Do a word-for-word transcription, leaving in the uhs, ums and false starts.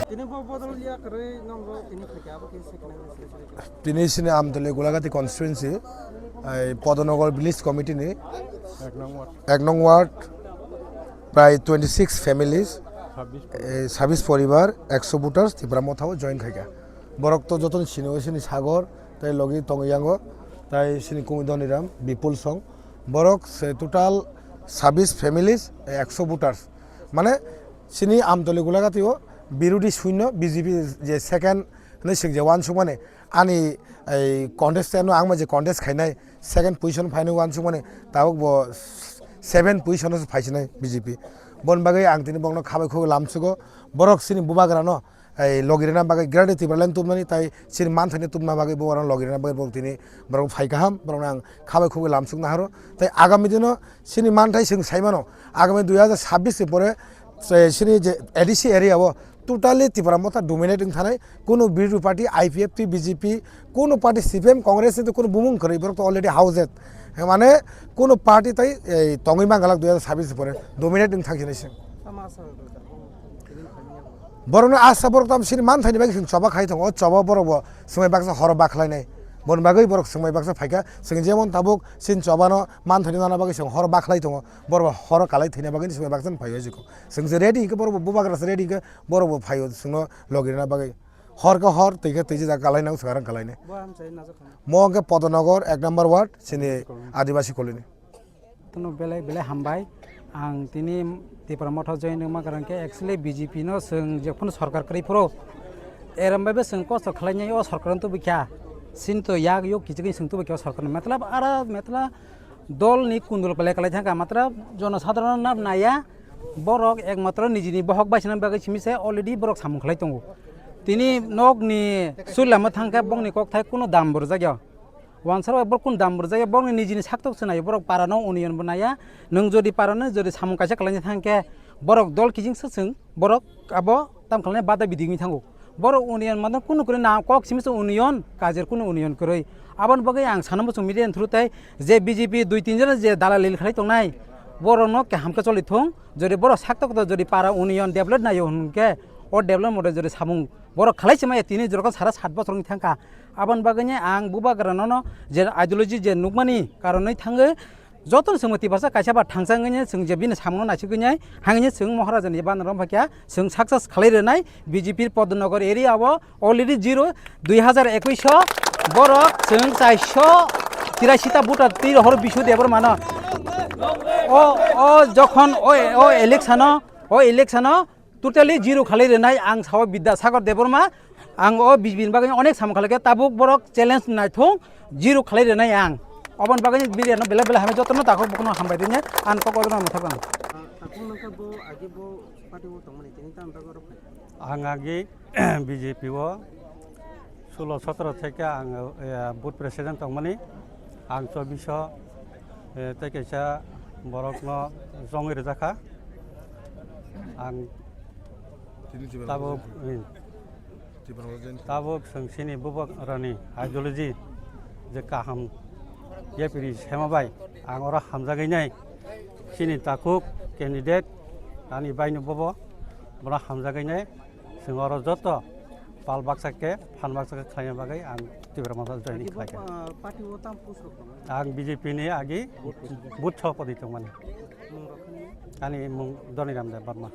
Tini bo bodol ya kwrwi nongbo tini khaikha abo khe second. Tini sini Amtoli Gulagati constituency, ai Podonogar village committee ni ek nong ward, prai twenty six families, sabbish poribar, ekso voters Tipra Motha o join khaikha. Borok to joto ni sini o sini Sagor, tai logi tongo yango, tai sini Kumi Doniram, Bipul Song. Borok se total sabbish families, ekso voters. Mane sini Amtoli Gulagati o birudi shunyo, B J P je second hinwi sing je uansukmani. Ani ei contestant no ang bai je contest khainai second position phainai uansukmani, tabuk bo seven position o phaisinai B J P. Bon bagwi ang tini bokno khabai khugwi lamsugo. Borok sini bubagra no ei logi rwna bagwi Greater Tipraland tubnani tai sini manthani tubna bagwi bo oro logi rwna bagwi borok tini borok phai kaham, borokno ang khabai khugwi lamsukna haro. Tai agami dino sini manthai chwng saimano, agami dui hajar sabbish ni pore, eh, sini je A D C area o totally Tipra Motha dominate wng thanai, kunu birodu party, I P F T, B J P, kunu party, C P M, Congress ni kunu bumung kwrwi, borok to already housed. Mane kunu party tai, eh, tongwi mangalak dui hajar sabbish ni pore dominate wng thang sinai se. Borokno asa borok tam sini manthani bagwi chwng choba khai tongo, o choba borok bo swmai baksa horo bakhlainai. Boni bagwi borok swmai baksa phaikha, chwng jemon tabuk sini chobano manthani nana bagwi chwng horo bakhlai tongo, borok bo horo kalai thwina bagwi swmai baksa phaio jikho. Chwng je ready hinkhe borok bo bubagra se ready hinkhe borok bo phaio chwngno logi rwna bagwi. Hor khe hor, twi khe twi jesa kalai nang swkang kalai nai. Bo amchai najak kha. Mo hwnkhe Podonogar ek number ward, sini Adibasi colony. Tono belai belai hambai. Ang tini Tipra Motha join wngma kwrwng khe actually B J P no chwng jephuru sarkar kwrwi phuru eram bai bo chwng kosto khlainai o sarkar no tubui kha. Sinto yak yok kichigwi chwng tubui kha o sarkar no. Matlab ara matla dol ni kundul belai kalai thangkha. Matlab jono sadharon no naiya borok ekmatro nijini bohok bai sina bagwi simi se already borok samung khlai tongo. Tini nok ni chul lama thangkha bokni kokthai kuno dam bo rwjak ya. Wansaro borok kun dam rwjak ya, borokni nijini saktok se nai, borok para no union bo naiya. Nwng jodi para no jodi samung kaisa kalaina thang khe, borok dol kijing se chwng, borok abo tam khlaina bada bidi wngwi thango. Borok union mano kunu kwrwi na kok simi se union, kajer kunu union kwrwi. Aboni bagwi ang sana muchung media ni through tai je B J P dui tin jon je dalal lil khlai tongnai, borok no kaham khe choli thung. Jodi borok saktok to jodi para union develop naio hwn khe, o develop model jodi samung borok khlai se maya tini jorok sara sat bosor wngwi thangkha. Aboni bagwi ang bubagra nono je ideology je nukmani karonwi thangwi jotono chwng Tiprasa kaisa ba thangsa wngwi chwng je bini samungno naisingwi hangni chwng Maharaja ni bana rom phakya chwng success khlai rwnai B J P Podnagar area o already zero dui hajar ekwis o borok chwng chaisho tirasi ta voter twi rohor Bisu Debbarma no o o jokhon o o election o o election o Totally zero khalai rwnai ang sao Bidyasagar Debbarma, ang o bijbin bagwi onek samung khalai khe tabuk borok challenge naithung zero khalai rwnai ang. Oboni bagwi media no belai belai hambai jotono takhuk bukuno hambai rwnya ang kok odorno mwthakgano. Takhuk nangkha bo agi bo party o tongmani tini tam bagwi rok phai. Ang agi B J P o sulo sotoro theke ang, eh, booth president tongmani, ang chobbish o, eh, tei kaisa borokno jongwi rwjakha. Ang tabuk, eh, tabuk chwng chini bubagrani ideology je kaham yapiri sema bai ang oro hamjagwi nai chini takhuk candidate ani baino bobo bono hamjagwi nai. Chwng oro joto pal baksa khe, phan baksa khe khlaina bagwi ang Tipra Motha joining khlai kha. Agi bo, ah, party o tam post rok tongo? Ang B J P ni agi booth sopadi tongmani. Mung rok khani? Ani mung Doniram Debbarma.